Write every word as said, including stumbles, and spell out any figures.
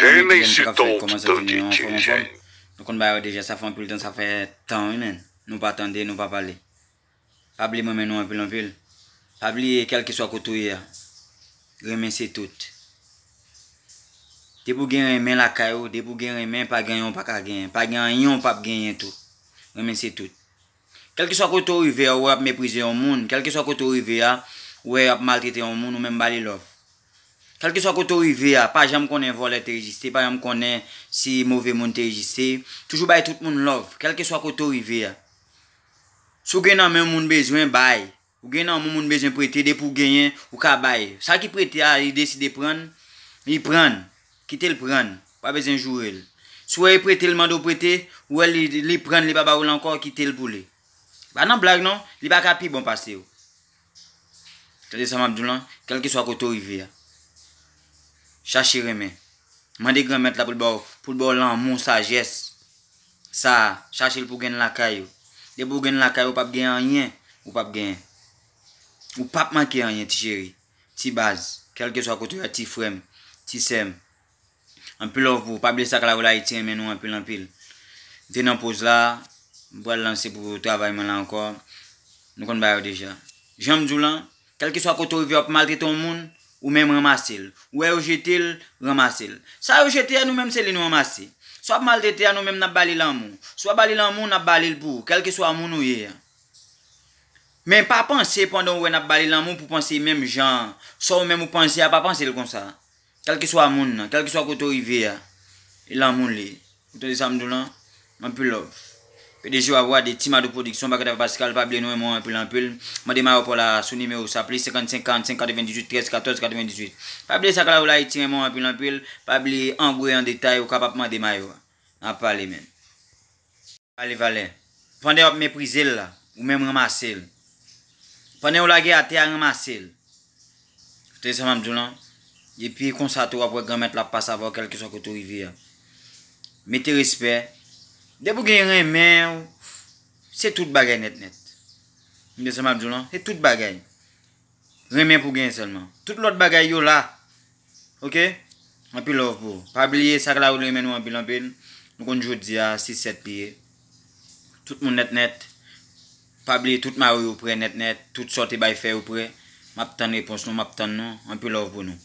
Premye ti jèn ki ap fèt kòmanse vini anfòm anfòm. Nou konn bagay yo deja, sa fè anpil tan, sa fè tan wi, men. Nou pa tande, nou pa pale. Pa bliye m renmen nou anpil anpil. Pa bliye kèlkeswa kote w ye a. Renmen se tout. Depi w gen renmen lakay ou, depi w gen renmen, pa gen anyen w pa ka genyen. Pa gen anyen w p ap genyen tou. Renmen se tout. Kèlkeswa kote w rive a, ou wè y ap meprize yon moun. Kèlkeswa kote w rive a, ou wè y ap maltrete yon moun, ou menm ba li love. Kèlkeswa kote w rive a, pa janm konnen vòlè te egziste, pa janm konnen si move moun te egziste. Toujou bay tout moun love, kèlkeswa kote w rive a. Si w gen nan men yon moun bezwen, bay. Ou gen nan men yon moun bezwen prete, depi w genyen, ou ka bay. Sa ki prete a, li deside prann, li prann. Kite l prann. Pa bezwen joure l. Si w wè li prete, l mande w prete, ou wè li, li prann, li pa ba ou l ankò, kite l pou li. Pa nan blag non, li pa ka pi bon pase w. Tande sa m ap di w lan, kèlkeswa kote w rive a. Chache renmen. Mande Granmèt la pou l ba w, pou l ba w lanmou, sajès. Sa a, chache l pou w gen l lakay ou. Depi w gen l lakay ou, w p ap gen anyen. Ou p ap gen. Ou p ap manke anyen, ti cheri. Ti baz. Kèlkeswa kote w ye a, ti frè m, ti sè m. Anpil love pou ou. Pa bliye Sakla Wood Ayiti renmen nou anpil, anpil. M te nan poz la, m pral lanse pou travay mwen la ankò. Nou konn bagay yo deja. Jan m di w lan, kèlkeswa kote w rive, w ap maltrete yon moun, ou menm ranmase l. Ou wè yo jete l, ranmase l. Sa yo jete a, nou menm se li nou ranmase. Si w ap maltrete a, nou menm n ap ba li lanmou. Si w ap ba li lanmou, n ap ba li l pou ou, kèlkeswa moun ou ye a. Men pa panse pandan w wè n ap ba li lanmou pou panse menm jan an. Sa w menm ou panse a, pa panse l konsa. Kèlkeswa moun nan, kèlkeswa kote w rive a, e lanmou l ye. Ou tande sa m di w lan? Anpil love. P D G Wavwa de Team Ado Production, Bagadava Pascal, pa bliye nou renmen w anpil anpil. Mande mayo pa w la sou nimewo sa, plis senkannsenk, karannsenk, katrevendizuit, trèz, katòz, katrevendizuit. Pa bliye Sakla Wood Ayiti renmen w anpil anpil. Pa bliye an gwo e an detay, ou kapab mande mayo a. N ap pale, men. Pale valè. Pandan y ap meprize l la, ou menm ranmase l. Pandan yo lage atè a, ranmase l. Tande sa m ap di w lan. Epi konsa tou w ap wè Granmèt la ap pase avè w kèlkeswa kote w rive a. Mete respè. Depi w gen renmen, se tout bagay nèt nèt. Tande sa m ap di w lan, se tout bagay. Renmen pou genyen sèlman. Tout lòt bagay yo la. Oke? Anpil love pou ou. Pa bliye Sakla Wood renmen nou anpil anpil. Nou konn jodi a, sis sèt li ye. Tout moun nèt nèt. Pa bliye tout mayo yo prè nèt nèt. Tout sa w te bay fè yo prè. M ap tann repons nou, m ap tann nou. Anpil love pou nou.